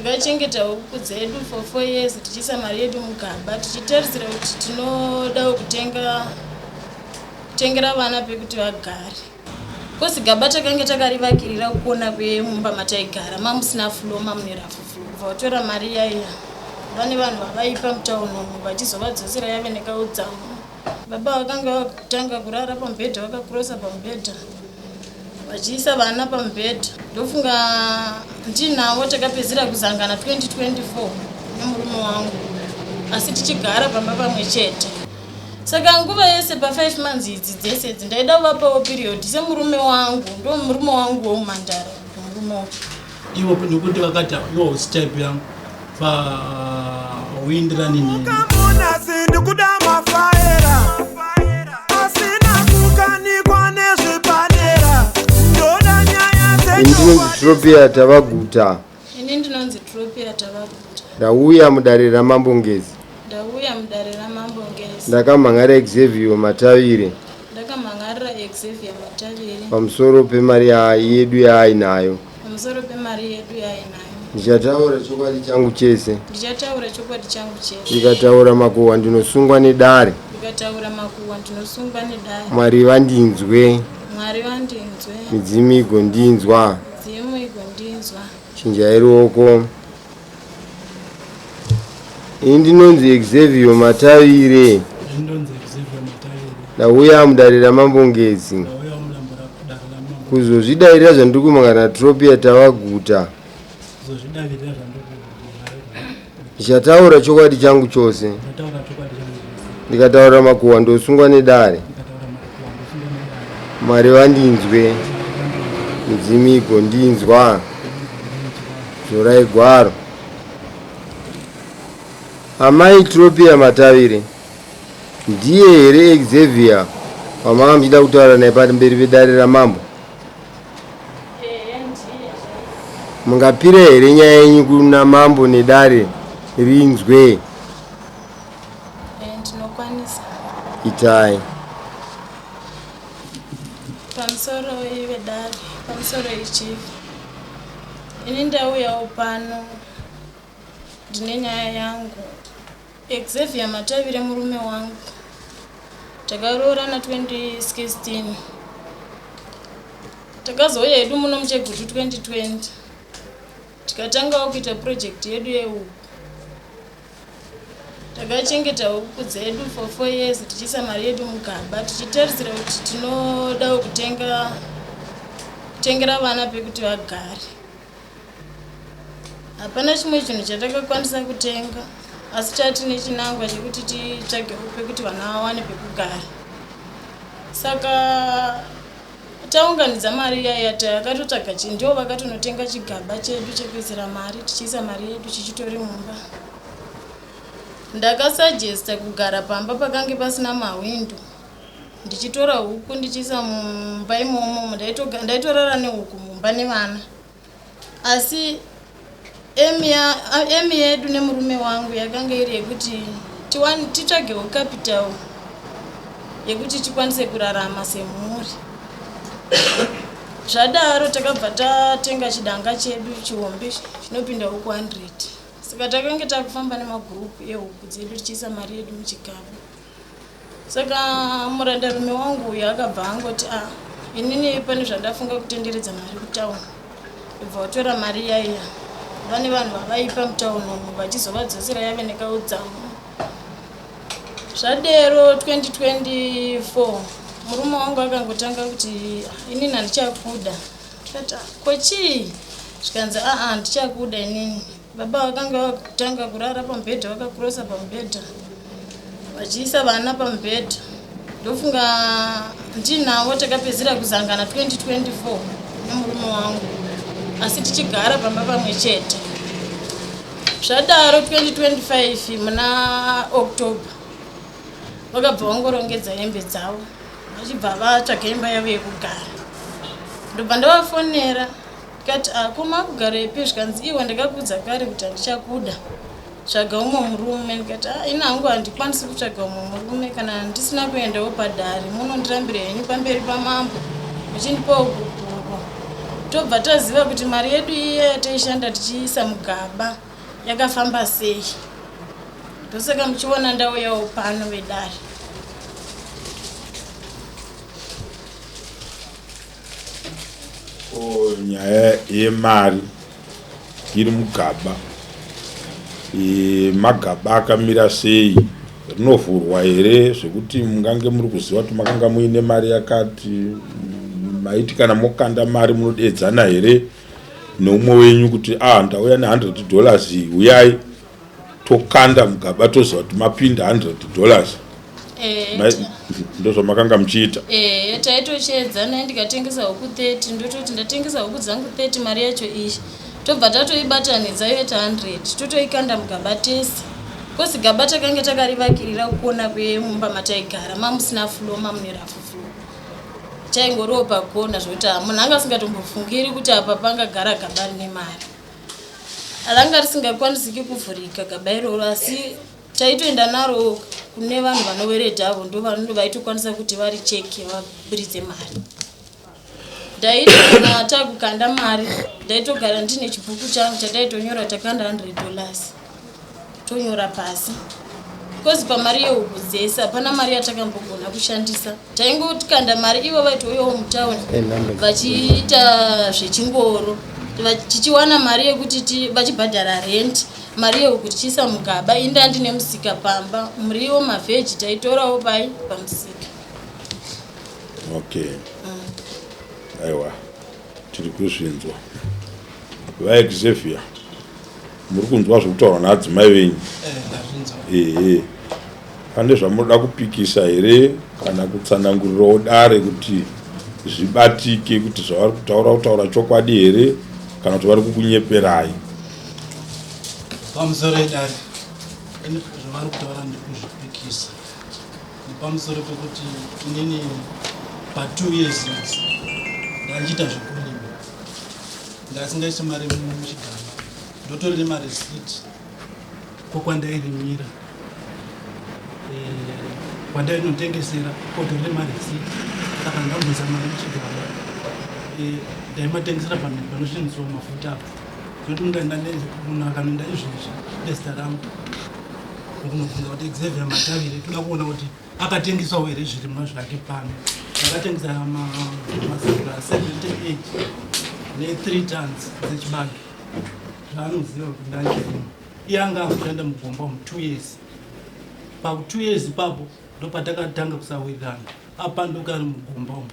Takachengeta huku dzedu for 4 years tichiisa mari yedu mugaba, tichitarisira kuti tinodawo kutenga, kutengera vana pekuti vagare. Kosi gaba takange takarivakirira kuona kwemumba mataigara, mamusina floor, mamune rough floor. Kubva vatora mari yaiya, vane vanhu vavaipa mutauni umu, vachizovadzosera yave nekaudzamu. Baba vakanga vakutanga kurara pamubhedha, vakakurosa pamubhedha, vachiisa vana pamubhedha. Ndofunga ndinavo takapedzera kuzangana 2024 nemurume wangu, asi tichigara pamba pamwe chete. Saka nguva yese pa5 months idzi dzese idzi ndaida kuvapawo period semurume wangu. Ndo murume wangu womumandara, murume wangu. Ivo nekuti vakati iwo hausi type yangu, pauindirani neni. Kamunasi ndikuda mafaera asina kukanikwa nezvepadera, ndoda nyaya. Ini ndinonzi Tropia Tavaguta. Ini ndinonzi Tropia Tavaguta. Ndauya mudare raMambo Ngezi. Ndauya mudare raMambo Ngezi. Ndakamhan'ara Xavier Matavire. Ndakamhan'arira Xavier Matavire. Pamusoro pemari yedu yaainayo. Pamusoro pemari yedu yaainayo. Ndichataura chokwadi changu chese. Ndichataura chokwadi changu chese. Ndikataura makuhwa ndinosungwa nedare. Ndikataura makuhwa ndinosungwa nedare. Mwari vandinzwe. Mwari vandinzwe. Midzimu igondinzwa. Midzimu igondinzwa. Chinjai ruoko. Ini ndinonzi Xavier Matavire. Ndinonzi Xavier Matavire. Ndauya mudare raMambo Ngezi. Ndauya mulambo dare raMambo. Kuzozvidavirira zvandiri kumangana naTropia Tavaguta. Kuzozvidavirira zvandiri kumangana. Ndichataura chokwadi changu chose. Ndataura chokwadi changu chose. Ndikataura makuhwa ndosungwa nedare. Ndikataura makuhwa ndosungwa nedare. Mwari vandinzwe, midzimu igondinzwa. Zorai gwaro. Amai Tropia Matavire, ndiye here Xavier wamanga muchida kutaura naye pamberi pedare ramambo? Ehe, ndiye. Mungapira here nyaya yenyu kuna mambo nedare rinzwe? Ndinokwanisa. Itai. Pamusoro ivedare, pamusoro ichief. Ini ndauyawo pano, ndine nyaya yangu. Xavier Matavire murume wangu. Takaroorana 2016, takazouya hedu muno muChegutu 2020, tikatangawo kuita project yedu yehuku. Takachengeta huku dzedu for 4 years tichiisa mari yedu mugaba, tichitarisira kuti tinodawo kutenga, kutengera vana pekuti vagare. Hapana chimwe chinhu chatakakwanisa kutenga, asi tatine chinangwa chekuti titsvagewo pekuti vana vawane pekugara. Saka taunganidza mari iyaya, takatotsvaga, ndivo vakatonotenga chigaba chedu chekuisira mari, tichiisa mari yedu chichitori mumba. Ndakasuggesta kugara pamba pakange pasina mahwindo, ndichitora huku ndichiisa mumba imomo. Ndaitorara nehuku mumba nevana, asi aim yedu nemurume wangu yakanga iri yekuti titsvagewo capital yekuti tikwanise kurarama semhuri. Zvadaro takabva tatenga chidanga chedu chihombe chinopinda huku 100. Saka takange takufamba nemagurupu ehuku dzedu, tichiisa mari yedu muchigaba. Saka murandarume wangu uyu akabva angoti, "A, inini pane zvandafunga kutenderedza mari kutauni." Ibva watora mari yaiya, vane vanhu vavaipa mutauni umu, vachizovadzosera yave nekaudzamu. Zvadero 2024 murume wangu akangotanga kuti, "Ah, inini handichakuda." Tikati, "Ah, ko chii?" Zvikanzi, "Aa, handichakuda inini." Baba vakanga vakutanga kurara pamubhedha, vakakurosa pamubhedha, vachiisa vana pamubhedha. Ndofunga ndinavo takapedzera kuzangana 2024 nemurume wangu, asi tichigara pamba pamwe chete. Zvadaro 2025 muna October vakabva vangorongedza hembe dzavo, vachibva vatsvaga imba yavo yekugara. Ndobva ndavafonera, ndikati, "Ah, ko makugarepi?" Zvikanzi, "Iwe, ndakakuudza kare kuti handichakuda, tsvaga umwe murume." Ndikati, "Ah, ini hangu handikwanisi kutsvaga umwe murume kana ndisina kuendawo padare. Munondirambira henyu pamberi pamambo muchindipawo gupuro." Tobva taziva kuti mari yedu iye yataishanda tichiisa mugaba yakafamba sei. Ndosaka muchiona ndauyawo pano vedare. Ko nyaya yemari iri mugaba e, magaba akamira sei rinovhurwa here zvekuti mungange muri kuziva kuti makanga muine mari yakati maiti kana mokanda mari munodeedzana here neumwe wenyu kuti ah ndauya ne100 dollars huyai tokanda mugaba toziva kuti mapinda 100 dollars eh, ndozvamakanga muchiita eh, taitochedzana ndikatengesa huku 30 ndototi ndatengesa huku dzangu 30 mari yacho iyi tobva tatoibatanidza yoita 100 totoikanda mugaba tese kozi gaba takange takarivakirira kukona kwemumba mataigara mamusina fulo mamune rafu fulo chaingoriwo pakona zvekuti munhu anga asingatombofungiri kuti apa pangagara gaba rine mari ranga risingakwanisiki kuvhurika gaba iroro asi taitoenda naro kune vanhu vanowereta avo ndo vaitokwanisa kuti varicheke vaburitse mari ndaiti kana takukanda mari ndaitogara ndine chibhuku changu chandaitonyora takanda 100 dollars tonyora pasi bcause pamari yehuku dzese hapana mari yatakambogona kushandisa taingokanda mari ivo vaitouyawo mutauni vachiita zvechingoro tichiwana mari yekuti vachibhadhara rent mari yehuku tichiisa mugaba inda ndine musika pamba muriwo mavheji taitorawo pai pamusika okay aiwa tiri kuzvinzwa vaexavier muri kunzwa zvekutaurwa naadzimai venyu eh, ehe pane zvamunoda kupikisa here kana kutsanangurirawo dare kuti zvibatike kuti zvavari kutaura kutaura chokwadi here kana kuti vari kukunyeperai pamusoro edare zvavari kutaura ndikuzvipikisa nepamusoro pekuti inini pa two years idzi ndandichiita zvekurima ndasingaisi mari muchigaba ndotori nemareceipt kokwandairimira eh, kwandainotengesera kotori nemareceipt saka ndamboisa mari muchigaba eh, ndaimatengesera panhu panoshandiswa mafuta apo zvoti munhu akanoenda izvezvi nezita rangu kunobvunza kuti Xavier Matavire toda kuona kuti akatengesawo here zvirimwa zvake pano akatengesa masakura 78 ne3 tons dzechibage zvaanoziva kuti ndachirima iye anga akushanda mugomba mu two years pa two years ipapo ndopatakatanga kusawirirana apanduka ari mugomba umu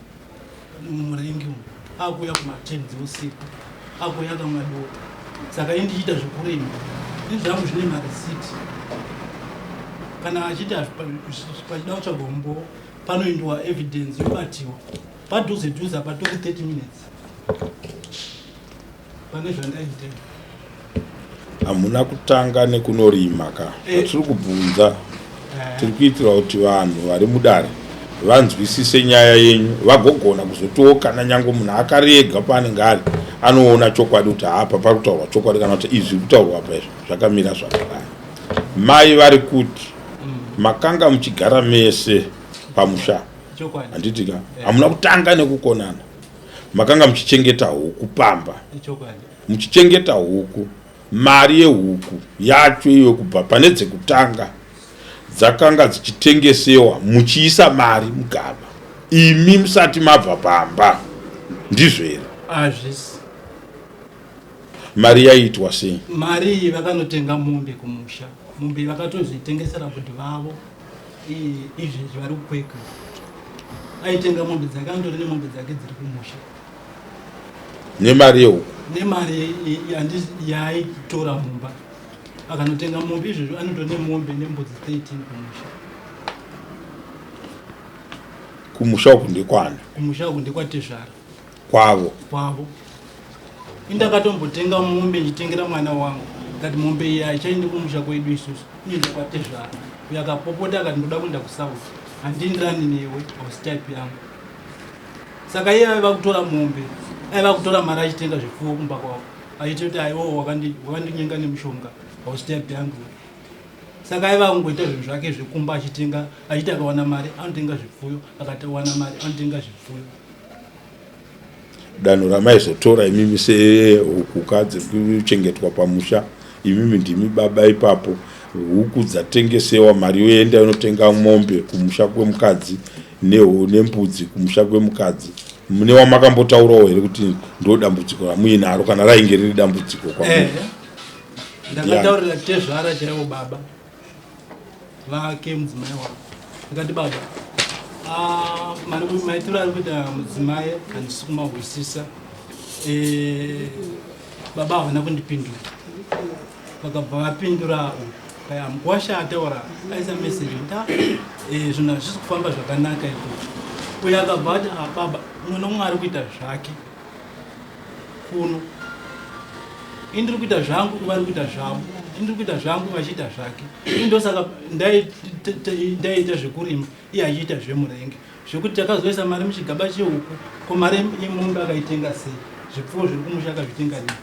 mumuringi umu akuuya kuma10 dzeusiku akuuya kamwa doro saka ini ndichiita zvekurima ini zvangu zvine marisiti kana achiti pachida kutsvagwa umbowo panoindiwa evidence yobatiwa padhuze dhuze apa tori 30 minutes pane zvandaita Hamuna kutanga nekunorima ka eh. tiri kubvunza eh. tiri kuitira kuti vanhu vari mudare vanzwisise nyaya yenyu vagogona kuzotiwo kana nyange munhu akarega paanenge ari anoona chokwadi kuti hapa pari kutaurwa chokwadi kana kuti izvi kutaurwa apa izvi zvakamira zvakadai mai vari kuti mm. makanga muchigara mese pamusha handiti ka eh. hamuna kutanga nekukonana makanga muchichengeta huku pamba muchichengeta huku mari yehuku yacho iyo kubva pane dzekutanga dzakanga dzichitengesewa muchiisa mari mugaba imi musati mabva pamba ndizvo here hazvisi mari yaiitwa sei mari iyi vakanotenga mombe kumusha mombe vakatozoitengesera kuti vavo izvezvi vari kukweka aitenga mombe dzake andori nemombe dzake dziri kumusha nemari yehuku nemari yaaitora mumba akanotenga mombe izvezvi anotori nemombe nembudzi 13 kumusha kumusha uku ndekwani kumusha uku ndekwatezvara kwavo kwavo indakatombotenga mombe ndichitengera mwana wangu kati mombe iyi haichaendi kumusha kwedu isusu inoenda kwatezvara uyo akapopota akati ndoda kuenda kusouth handiindirani newe hausi type yangu saka iye aiva kutora mombe aiva kutora mari achitenga zvipfuwo kumba kwavo achiita kuti aiwo wakandinyenga nemushonga hausi type yangu saka aiva kungoita zvinhu zvake zvekumba achitenga achiti akawana mari anotenga zvipfuyo akatawana mari anotenga zvipfuyo. Danho ramaizotora imimi sehukuka dziri kuchengetwa pamusha, imimi ndimi baba ipapo. Huku dzatengesewa, mari yoenda yonotenga mombe kumusha kwemukadzi nembudzi kumusha kwemukadzi. Mune wamakambotaurawo here kuti ndo dambudziko ramuinaro kana rainge riri dambudziko kwamuri? Ehe, ndakataurira tezvara chaivo baba vake mudzimai wavo, ndikati baba, ah, maitiro ari kuita mudzimai handisi kumahwisisa. Eh, baba havana kundipindura, vakabva vapindura paya mukwasha ataura aisa message kuti ah, eh, zvinhu hazvisi kufamba zvakanaka ikoko. Uyo akabva ati, ah, baba, mumwe nomumwe ari kuita zvake kuno, ini ndiri kuita zvangu, vari kuita zvavo, ini ndiri kuita zvangu, vachiita zvake. Ini ndosaka ndaiita zvekurima, iye achiita zvemurenge, zvekuti takazoisa mari muchigaba chehuku. Ko mari yemombe akaitenga sei? Zvipfuwo zviri kumusha akazvitenga nei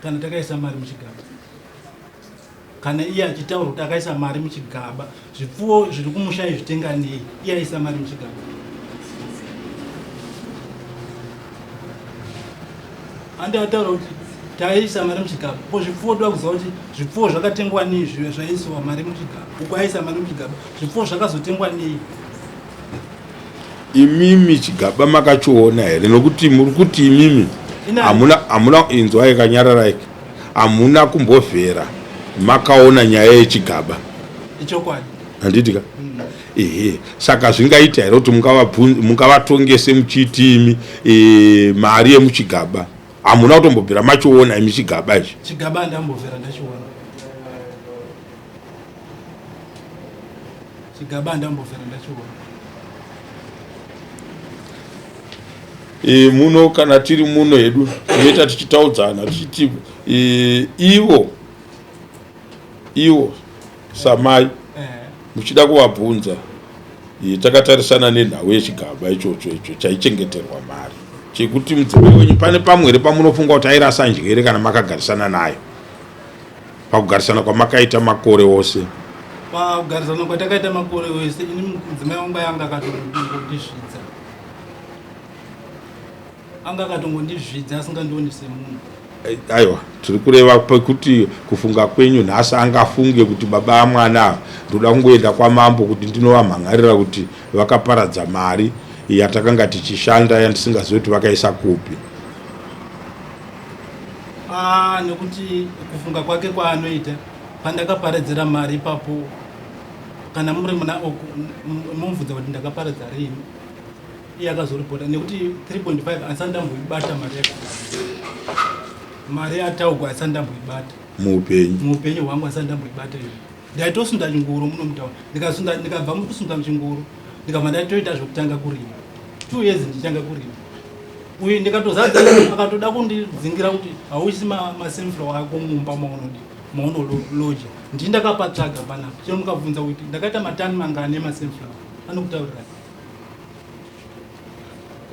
kana takaisa mari muchigaba? Kana iye achitaura kuti akaisa mari muchigaba, zvipfuwo zviri kumusha aizvitenga nei iye aisa mari muchigaba? Andi ataura kuti taisa mari muchigaba, ko zvipfuwo, toda kuziva kuti zvipfuwo zvakatengwa nei zvaisiwa mari muchigaba? Uko aisa mari muchigaba, zvipfuwo zvakazotengwa nei? Imimi chigaba makachiona here? Nokuti muri kuti imimi hamuna, hamuna inzwai kanyararai, hamuna kumbovhera makaona nyaya yechigaba. Ichokwadi. Handiti ka? Ehe, saka zvingaita here kuti mungavatongese muchiti imi e, mari yemuchigaba hamuna kutombobvira machiona imi chigaba ichi? Chigaba ndambobvira ndachiona. Chigaba ndambobvira ndachiona. E, muno kana tiri muno hedu tinoita tichitaudzana tichiti e, ivo ivo samai muchida kuvabvunza e, takatarisana nenhau yechigaba ichocho icho chaichengeterwa mari chekuti mudzimai wenyu pane pamwe here pamunofunga kuti airasa njere kana makagarisana nayo pakugarisana kwamakaita makore ose? Pakugarisana kwatakaita makore ose, ini mudzimai wangu anga akatongondizvidza, anga akatongondizvidza asingandioni semunhu. Aiwa, tiri kureva pekuti kufunga kwenyu nhasi angafunge kuti baba amwana ava ndoda kungoenda kwamambo kuti ndinovamhan'arira kuti vakaparadza mari yatakanga tichishanda yandisingazivi kuti vakaisa kupi. Ah, nekuti kufunga kwake kwaanoita pandakaparadzira mari ipapo, kana muri muna mumubvunza kuti ndakaparadza rini, iye akazoripota nekuti 3.5 handisati ndamboibata mari yake, mari yataugwa handisati ndamboibata muupenyu. Muupenyu hwangu handisati ndamboibata iyo. Ndaitosunda chingoro muno mutauni, ndikasunda, ndikabva mukusunda muchingoro ndikabva ndatoita zvekutanga kurima, 2 years ndichitanga kurima. Uyu ndikatozadza, akatoda kundidzingira kuti hauisi masunflower ako mumba maunodi maunoloja. Ndii ndakapatsvaga panapa, chero mukabvunza kuti ndakaita matani mangani emasunflower anokutaurirai.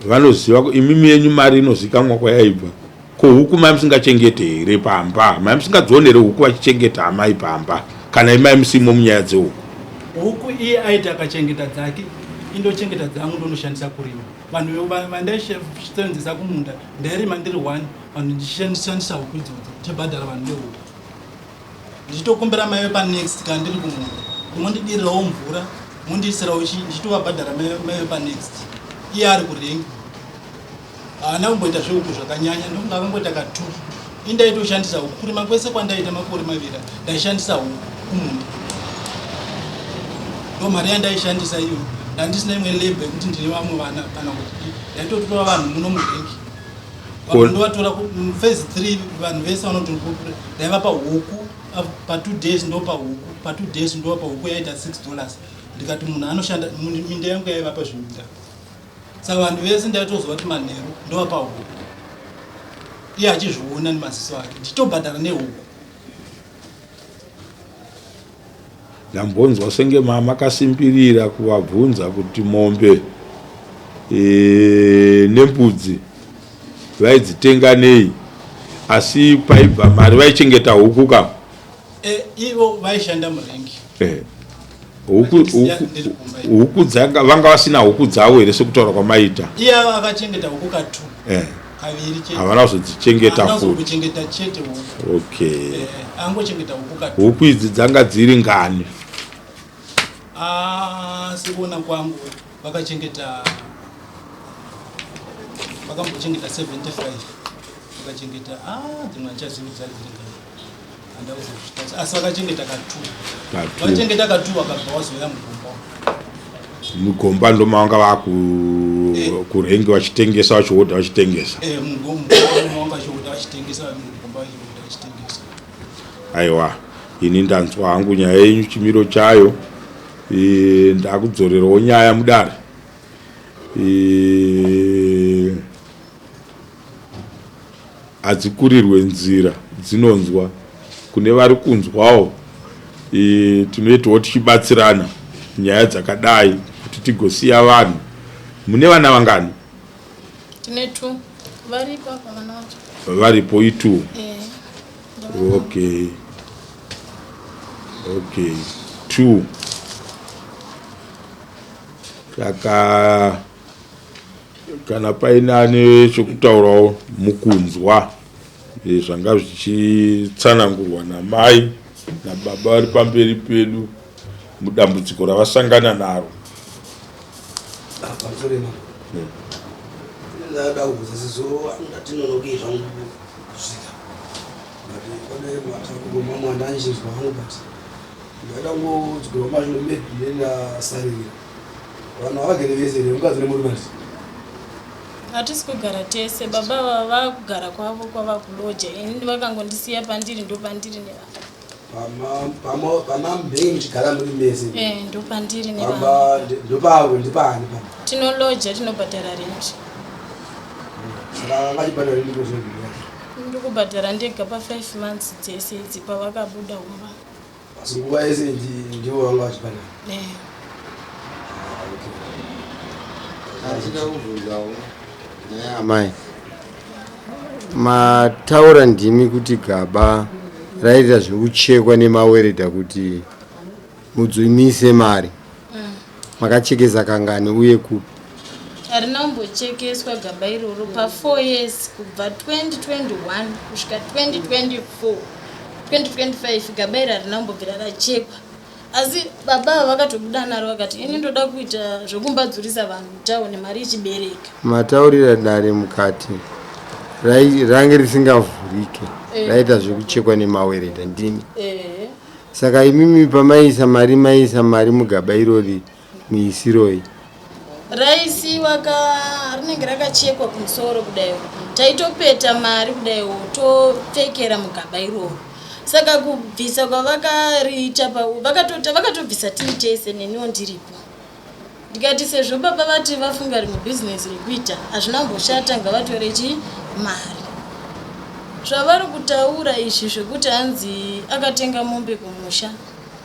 Vanoziva imimi yenyu mari inozikamwa kwayaibva. Ko huku mai musingachengete here pamba? Mai musingadzione here huku vachichengeta amai pamba kana imai musimo munyaya dzehuku? Huku iye aiti akachengeta dzake, indochengeta dzangu ndonoshandisa kurima. Vanhu vandaisevenzesa kumunda, ndairima ndiri one, vanhu ndichishandisa huku idzodzo, ndichibhadhara vanhu nehuku, ndichitokumbira mai vepanext kana ndiri kumunda, mondidirirawo mvura, mondiisirawo chii, ndichitovabhadhara mai vepanext. Iye ari kurengi, haana kumboita zvehuku zvakanyanya, ndokunge akangoita katu. Indaitoshandisa huku kurima kwese kwandaita makore maviri, ndaishandisa huku kumunda, ndo mari yandaishandisa iyo. Ndandisina imwe labor yekuti ndine vamwe vana kana kuti ndaitotora vanhu muno murengi, vamwe ndovatora phase 3. Vanhu vese vanoti ndaivapa huku pa2 days, ndopa huku pa2 days, ndovapa huku yaita $6. Ndikati munhu anoshanda minda yangu yaivapa zviminda, saka vanhu vese ndaitozova kuti manheru ndovapa huku, iye achizviona nemaziso ake, ndichitobhadhara nehuku. Ndambonzwa senge makasimbirira kuvabvunza kuti mombe e, nembudzi vaidzitenga nei, asi paibva mari vaichengeta huku ka? E, ivo vaishanda murengi. E. Huku dzanga vanga vasina huku dzavo here sekutaura kwamaita? Iye akachengeta huku katu. E. Kaviri chete. Havana kuzodzichengeta Haana futi. kuzokuchengeta chete huku. Okay. Eh, angochengeta huku katu. Huku idzi dzanga dziri ngani? Ah, sekuona kwangu vakachengeta vakambochengeta 75 vakachengeta ah, dzimwe handichazivi dzari dziri ngani handakuzozvitarisa asi vakachengeta katu Katu. vakachengeta katu vakabva wazouya mugomba Mugomba ndomavanga vakurengi vachitengesa vachihodha vachitengesa. Eh, mugomba vanga vachihodha vachitengesa mugomba vachihodha vachitengesa. Aiwa, ini ndanzwa hangu nyaya yenyu chimiro chayo. E, ndakudzorerewo nyaya mudare. E, hadzikurirwe nzira dzinonzwa kune vari kunzwawo. E, tinoitawo tichibatsirana nyaya dzakadai kuti tigosiya vanhu. Mune vana vangani? Tine two varipo apa vana vacho. Varipo itu? Eh. Okay, okay, two. Saka kana paine ane chokutaurawo mukunzwa eh, zvanga zvichitsanangurwa namai nababa vari pamberi pedu mudambudziko ravasangana naro. Pamusoro ema ndada kubvunza sezvo ndatinonokei zvangu kusvika, but pane matakugoma mwandachinzwa hangu, but ndaida kungodzokera kumashure maybe ndendasarira. Vanhu havagere vese here, mukadzi nemurume ati? Hatisi kugara tese. Baba vava vakugara kwavo kwava kuloja, ini vakangondisiya pandiri, ndopandiri nevana. Pamambei muchigara muri mese? Eh, ndopandiri nevana. Pamba ndopavo ndipani pamba? Tinoloja, tinobhadhara rent. Saka vachibhadhara rent kozogara? Ndikubhadhara ndega pa5 months dzese idzi pavakabuda kumba. Asi nguva yese ndivo vanga vachibhadhara? Eh. Achida kubvunzawo nyaya, amai. Mataura ndimi kuti gaba raita zvekuchekwa nemaweredha kuti mudzumise mari. Makachekesa kangani uye kupi? Harina kumbochekeswa gaba iroro pa4 years, kubva 2021 kusvika 2024, 2025. Gaba iri harina kumbobvira rachekwa, asi baba ava vakatobuda naro vakati, ini ndoda kuita zvokumbadzurisa vanhu mutauni, mari ichibereka. Mataurira dare mukati range risingavhurike. Eh. Raita zvekuchekwa nemaweredha, ndimi? Ehe. Saka imimi pamaisa mari, maisa mari mugaba irori muisiroi? Raisiwa ka, rinenge rakachekwa kumusoro kudaiwo, taitopeta mari kudaiwo topfekera mugaba iroro. Saka kubvisa kwavakariita vakatobvisa tiri tese, neniwo ndiripo. Ndikati sezvo baba vati vafunga rimwe bhizinesi rekuita, hazvina kumboshata, ngavatore chi mari. Zvavari kutaura izvi zvekuti hanzi akatenga mombe kumusha,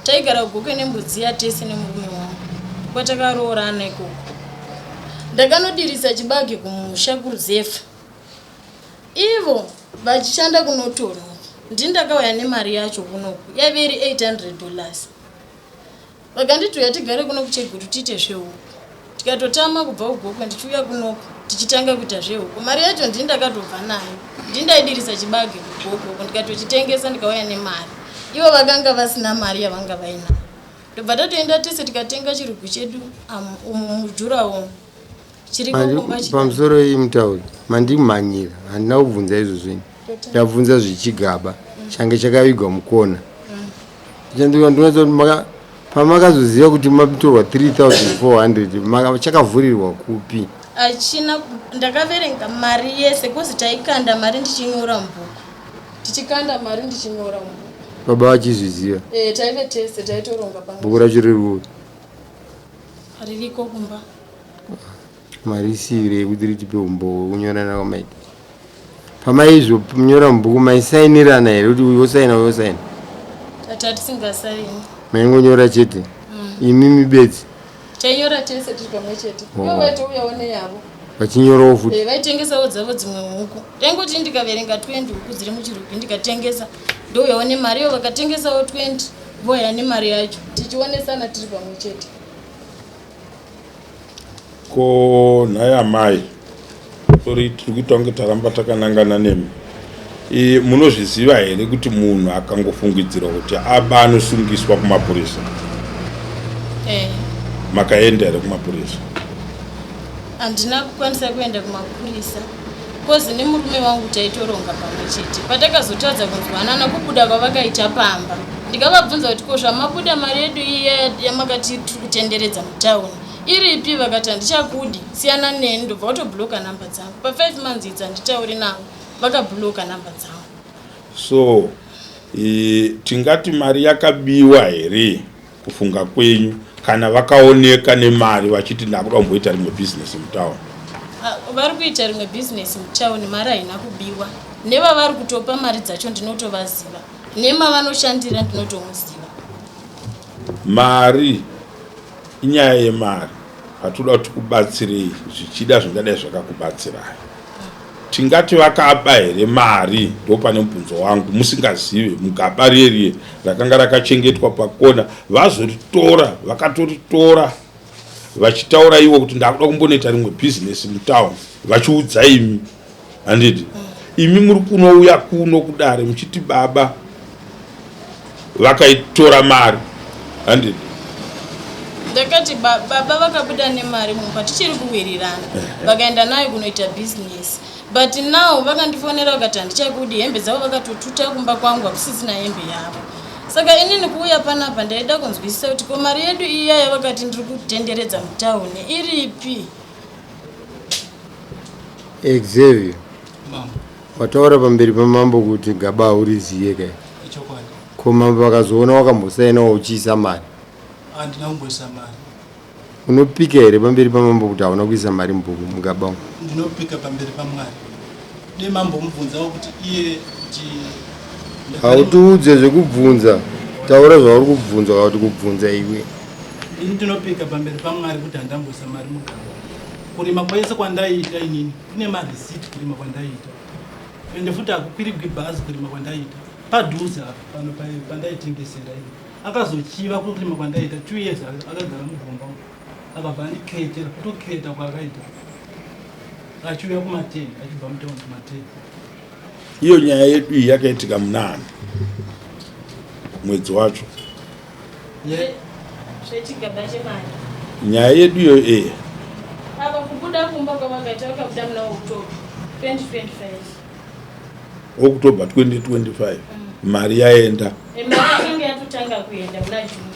taigara kuGokwe nembudzi yatese nemurume wangu kwatakaroorana ikoko. Ndakanodirisa chibage kumusha kuruzefa, ivo vachishanda kunotorwa. Ndini ndakauya nemari yacho kunoku, yaive iri $800. Vakanditi uya tigare kuno kuChegutu tiite zvehuku. Tikatotama kubva kuGokwe ndichiuya kunoku tichitanga kuita zvehuku. Mari yacho ndini ndakatobva nayo, ndini ndaidirisa chibage kuGokwe uko, ndikatochitengesa ndikauya nemari. Ivo vakanga vasina mari yavanga vainayo. Ndobva tatoenda tese tikatenga chirugu chedu umu mujurawo chiriko kumba. Pamusoro iyi mutauri, mandimhanyira, handina kubvunza izvozvo ini. Ndabvunza zvichigaba change chakavigwa mukona. Ndinoza kuti pamakazoziva kuti matorwa 3400 chakavhurirwa kupi? Achina ndakaverenga mari yese cause taikanda mari ndichinyora mubhuku, tichikanda mari ndichinyora mubhuku. Baba vachizviziva? E, taive tese, taitoronga pamwe. Bhuku racho ririwo? Ririko kumba. Mari isiyirei kuti ritipe umbowo wekunyorana kwamaita? Pamaizvonyora mubhuku maisainirana here, kuti uyu wosaina, uyu wosaina? Tatisingasaini. Maingonyora chete imimi bedzi? Tainyora tese tiri pamwe chete. Oh. Ivo vaitouyawo neyavo. Vachinyorawo futi? E, vaitengesawo dzavo dzimwe huku. Taingoti ndikaverenga 20 huku dziri muchirugu ndikatengesa, ndouyawo nemari. Ivo vakatengesawo 20, voya nemari yacho, tichionesana tiri pamwe chete. Ko nhai amai, Sorry, tiri kuita kunge taramba takanangana nemi. E, munozviziva here kuti munhu akangofungidzirwa kuti aba anosungiswa kumapurisa? Eh. Makaenda here kumapurisa? Handina kukwanisa kuenda kumapurisa kozi nemurume wangu taitoronga pamwe chete. Patakazotadza kunzwanana kubuda kwavakaita pamba, ndikavabvunza kuti ko zvamabuda mari yedu iya yamakati tiri kutenderedza mutauni iripi? Vakati handichakudi, siyana neni, ndobva watobloka namba dzangu. Pa5 months idzi handitauri navo, vakabloka namba dzangu. So e, tingati mari yakabiwa here kufunga kwenyu kana vakaoneka nemari vachiti ndakuda kumboita rimwe bhizinesi mutauni? Ah, vari kuita rimwe bhizinesi mutauni, mari haina kubiwa. Nevavari kutopa mari dzacho ndinotovaziva, nemavanoshandira ndinotomuziva. Mari inyaya yemari, patoda kuti tikubatsirei, zvichida zvingadai zvakakubatsirai. Tingati vakaba here mari? Ndopane mubvunzo wangu. Musingazive mugaba riye riye rakanga rakachengetwa pakona, vazoritora, vakatoritora vachitaura ivo kuti ndakuda kumbonoita rimwe bhizinesi mutown, vachiudza imi, handiti? Imi muri kunouya kuno kudare muchiti baba vakaitora mari, handiti? Ndakati baba vakabuda nemari mumba tichiri kuwirirana, vakaenda nayo kunoita bhizinesi, but now vakandifonera vakati handichakudi. Hembe dzavo vakatotuta kumba kwangu, hakusisina hembe yavo. Saka inini kuuya panapa ndaida kunzwisisa kuti ko mari yedu iya yavakati ndiri kutenderedza mutauni iripi? Xavier, Mambo. Wataura pamberi pamambo kuti gaba hauriziye kai? Ichokwadi. Ko mambo vakazoona wakambosainawo uchiisa mari? Handina kumboisa mari. Unopika here pamberi pamambo kuti hauna kuisa mari mubhuku mugaba umu? Ndinopika pamberi paMwari. Dei mambomubvunzawo kuti iye kuti Hautiudze zvekubvunza, taura zvauri kubvunzwa kana kuti kubvunza iwe. Ini ndinopika pamberi paMwari kuti handamboisa mari mugaba. Kurima kwese kwandaiita inini kune marisiti, kurima kwandaiita, ende futi hakukwirigwi bhazi kurima kwandaiita padhuze apa pano pandaitengesera ini. Akazochiva kurima kwandaiita 2 years, akagara mugomba umu, akabva andiketera, kutoketa kwaakaita achiuya kuma10 achibva mutaundi kuma10. Iyo nyaya yedu iyi yakaitika munani mwedzi wacho? Zvechigaba chemari. Nyaya yedu iyo eya. Ava kubuda kumba kwavakaita, vakabuda muna October 2025. October 2025 mari yaenda? Mari yakanga yatotanga kuenda muna June.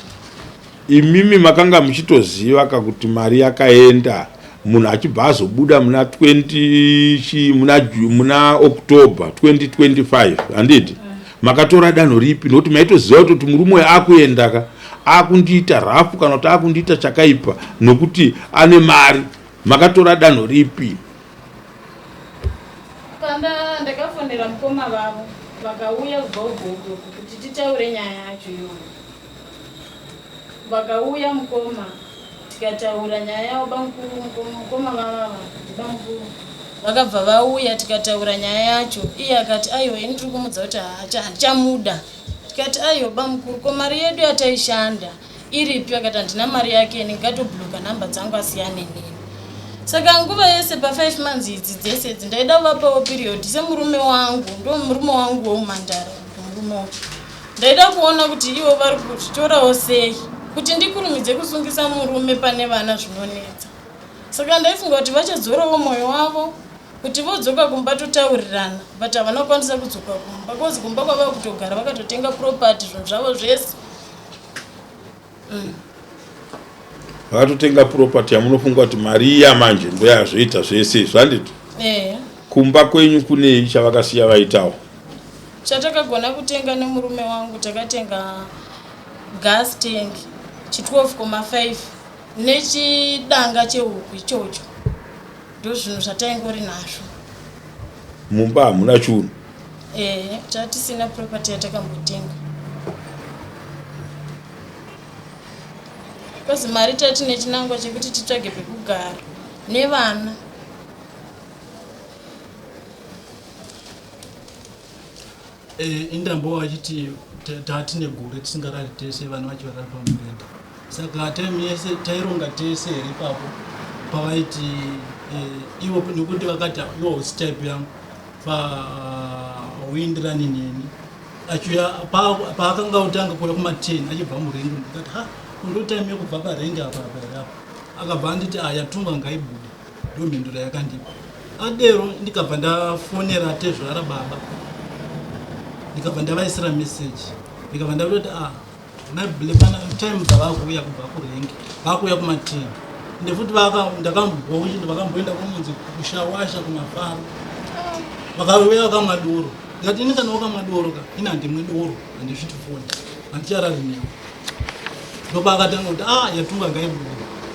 Imimi makanga muchitoziva kakuti mari yakaenda, munhu achibva azobuda muna 20 chi muna October 2025, handiti? Makatora danho ripi? Nokuti maitoziva kutoti murume uyu akuenda ka, akundiita rafu kana kuti akundiita chakaipa nokuti ane mari. Makatora danho ripi? Panda ndakafonera mukoma vavo, vakauya kubva ugogo kuti titaure nyaya yacho iyoyo. Vakauya mukoma tikataura nyaya yavo. Bamukuru, mukoma vavava ndibamukuru, vakabva vauya tikataura nyaya yacho. Iye akati aiwa, ini tiri kumudza kuti handichamuda. Tikati aiwa bamukuru, ko mari yedu yataishanda iripi? Akati handina mari yake ini, ngatobloka namba dzangu asiyane neni. Saka nguva yese pa5 months idzi dzese idzi ndaida kuvapawo period semurume wangu, ndo murume wangu weumandara murume wacho. Ndaida kuona kuti ivo vari kuzvitorawo sei, kuti ndikurumidze kusungisa murume pane vana zvinonetsa. Saka ndaifunga kuti vachadzorawo mwoyo wavo kuti vodzoka kumba totaurirana, but havana kukwanisa kudzoka kumba kozi kumba kwavava kutogara vakatotenga property, zvinhu zvavo zvese. Vakatotenga property yamunofunga kuti mari iya manje ndoyazoita zvese izvo, handiti? Ehe. Kumba kwenyu kunei chavakasiya vaitawo? Chatakagona kutenga nemurume wangu, takatenga gas tank chi 12,5 nechidanga chehuku ichocho, ndo zvinhu zvataingori nazvo. Mumba hamuna chunhu? Ehe, tatisina property yatakambotenga because mari tatine chinangwa chekuti titsvage pekugara nevana. Indambo vachiti tatine gore tisingarari tese, vana vacho varari pamubhedha, saka time yese taironga tese here ipapo pavaiti? Eh, ivo nekuti vakati iwo hausi type yangu pauindirani neni achiuya paakanga otanga kuuya kuma10 achibva murengi ndikati ha kundotime yekubva parengi apa apa here apa akabva anditi ah yatunga ngaibude ndomhinduro yakandipa adero ndikabva ndafonera tezvara baba ndikabva ndavaisira message ndikabva ndatoti ah Mablepana time dzavakuuya kubva kurengi vakuuya kumaten ende futi ndakambwa uchiti vakamboenda kumunzi kushawasha kumafaro vakauya vakamwa doro ndikati ini kana wakamwa doro ka ini handimwe doro handisviti foni handicharari newe ndopaakatanga kuti ah yatunga ngaibude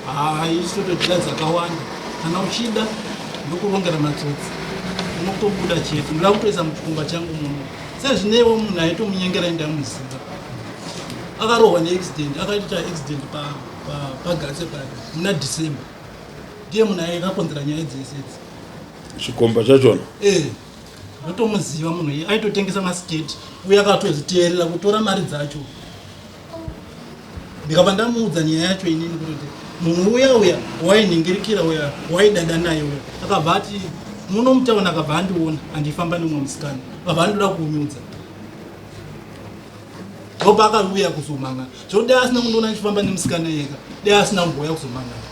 haa isitotodya dzakawanda kana uchida ndokurongera matsotsi unotobuda chete ndoda kutoisa muchikumba changu muno sezvineiwo munhu aitomunyengera indamuziva akarohwa neaccident akaita accident pagatse pake muna december ndiye munhu aikakonzera nyaya dzese idzi chikomba chachona eh ndotomuziva munhu iye aitotengesa masiketi uye akatozviteerera kutora mari dzacho ndikabva ndamuudza nyaya yacho inini kutoti munhu uya uya wainhingirikira uya waidada naye uya akabva ati muno mutauni akabva andiona andifamba nemumwe musikana akabva andoda kuunyudza ndopa akauya kuzomangana zvekuti dai asina kundiona ndichifamba nemusikana yeka dai asina kumbouya kuzomangana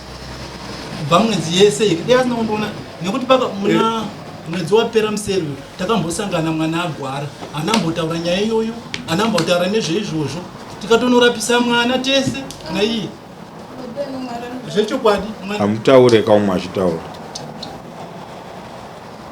kubva mwedzi yese yeka dai asina kundiona nekuti paka muna mwedzi wapera museri uyu takambosangana mwana agwara anambotaura nyaya iyoyo anambotaura nezveizvozvo tikatonorapisa mwana tese naiye zvechokwadi hamutaure kaumwe achitaura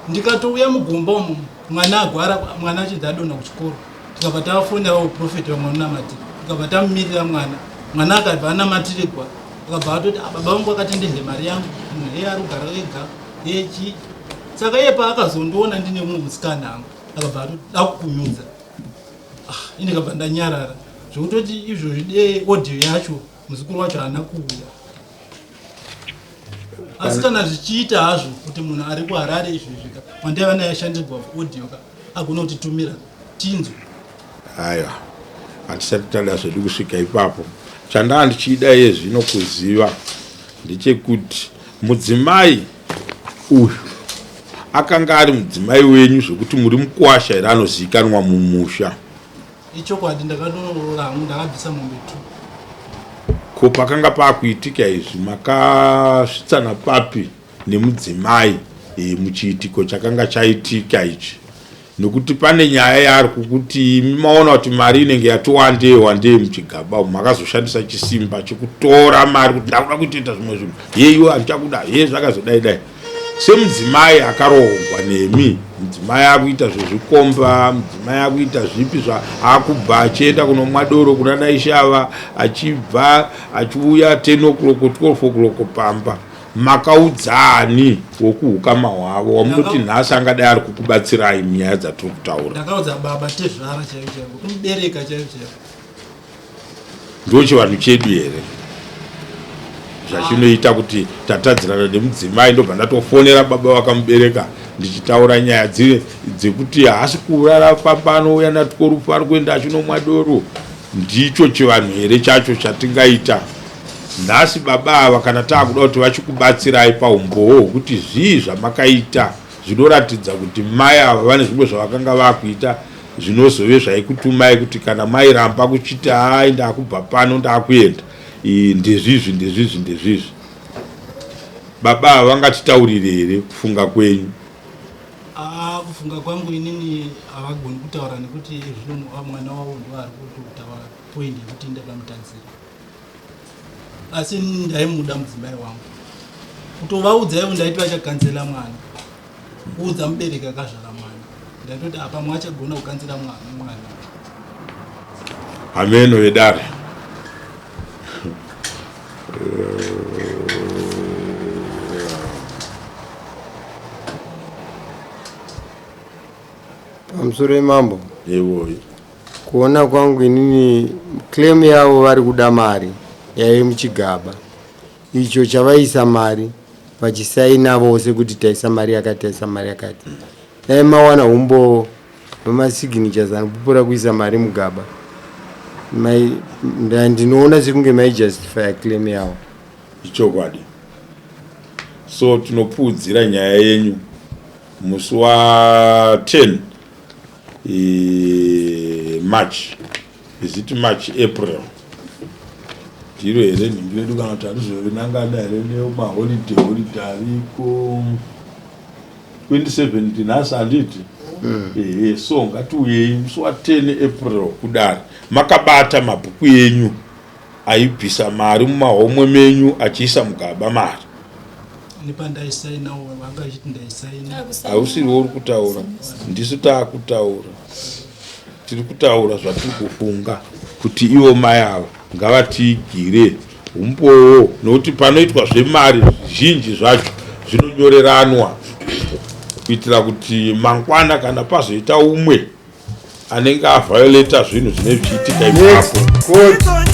ndikatouya mugomba umu mwana agwara mwana achinzi adonha kuchikoro tikabva tafonera uprofeti vamwe vanonamatira tikabva tamumirira mwana mwana akabva anamatirirwa akabva atoti ah, baba vangu vakati ndidle mari yangu munhu heye ari kugara ega hechii saka iye paakazondiona ndine mumwe musikana angu akabva atoda kukunyudza ah, ini ndikabva ndanyarara zvekutoti izvozvi dee audio yacho muzukuru wacho haana kuuya asi kana zvichiita hazvo kuti munhu ari kuharare izvezvi ka wandaiva naye ashandirwa audio ka agona kutitumira tinzwe aiwa hatisati tada zvedu kusvika ipapo chandaa ndichida iye zvino kuziva ndechekuti mudzimai uyu akanga ari mudzimai wenyu zvekuti muri mukwasha here anozivikanwa mumusha Ichokwadi ndakatoroora hangu ndakabvisa mombe two. Ko pakanga pakuitika izvi makasvitsana papi nemudzimai e, muchiitiko chakanga chaitika ichi nokuti pane nyaya yaari kukuti imi maona kuti mari inenge yati wandei wandei muchigaba umu makazoshandisa chisimba chekutora mari kuti ndakuda kuitoita zvimwe zvinhu yeiwe handichakuda ye zvakazodai dai semudzimai akaroorwa nemi mudzimai akuita zvezvikomba mudzimai akuita zvipi zvaakubva achienda kunomwa doro kuna naishava achibva achiuya 10 o'clock 12 o'clock pamba makaudzani wokuhukama hwavo wamunoti nhasi angadai ari kukubatsirai munyaya dzatiri kutaura ndakaudza baba tezvara chaivo chaivo kumubereka chaivo chaivo Ndochivanhu chedu here zvachinoita kuti tatadzirana nemudzimai ndobva ndatofonera baba vakamubereka ndichitaura nyaya dzekuti haasi kurara pamba anouya natworufu ari kuenda achinomwa doro ndicho chivanhu here chacho chatingaita nhasi baba ava kana taakuda kuti vachikubatsirai paumbowo hwekuti zvii zvamakaita zvinoratidza kuti mai ava vane zvimwe zvavakanga vakuita zvinozove zvaikutumai kuti kana mairamba kuchiti hai ndakubva pano ndakuenda ndezvizvi ndezvizvi ndezvizvi baba ava vangatitaurire here kufunga kwenyu ah, kufunga kwangu inini havagoni kutaura nekuti zvino mwana wavo ndo ari kutotaura point yekuti ndakamutadzira asi ndaimuda mudzimai wangu kutovaudza ivo ndaiti vachakanzela mwana kuudza mubereki akazvara mwana ndaitoti apa mwe achagona kukanzela mwana mwana hameno vedare Pamusoro yemambo. Yevoi. Kuona kwangu inini claim yavo vari kuda mari yaive muchigaba icho chavaisa mari vachisaina vose kuti taisa mari yakati taisa mari yakati dai mawana umbowo wemasignatures anopupura kuisa mari mugaba ndinoona sekunge maijustifya claim yavo ichokwadi So tinopfuudzira nyaya yenyu musi wa 10 e, March. Is it March, April? Ndiro here nhingi redu kana kuti hatizovinangana here nemaholiday holiday ariko 27 ndinhasi handiti? Ehe, so ngatiuyei musi wa 10 April kudare makabata mabhuku enyu aibvisa mari mumahomwe menyu achiisa mugaba mari. Nepandaisainawo vanga vachiti ndaisaina. Hausiriwo uri kutaura, ndisu taakutaura. Tiri kutaura zvatiri kufunga kuti ivo mai ava ngavatiigire umbowo, nokuti panoitwa zvemari zvizhinji zvacho zvinonyoreranwa kuitira kuti mangwana kana pazoita umwe anenge avhiolata zvinhu zvinenge zvichiitika ipapo. Court.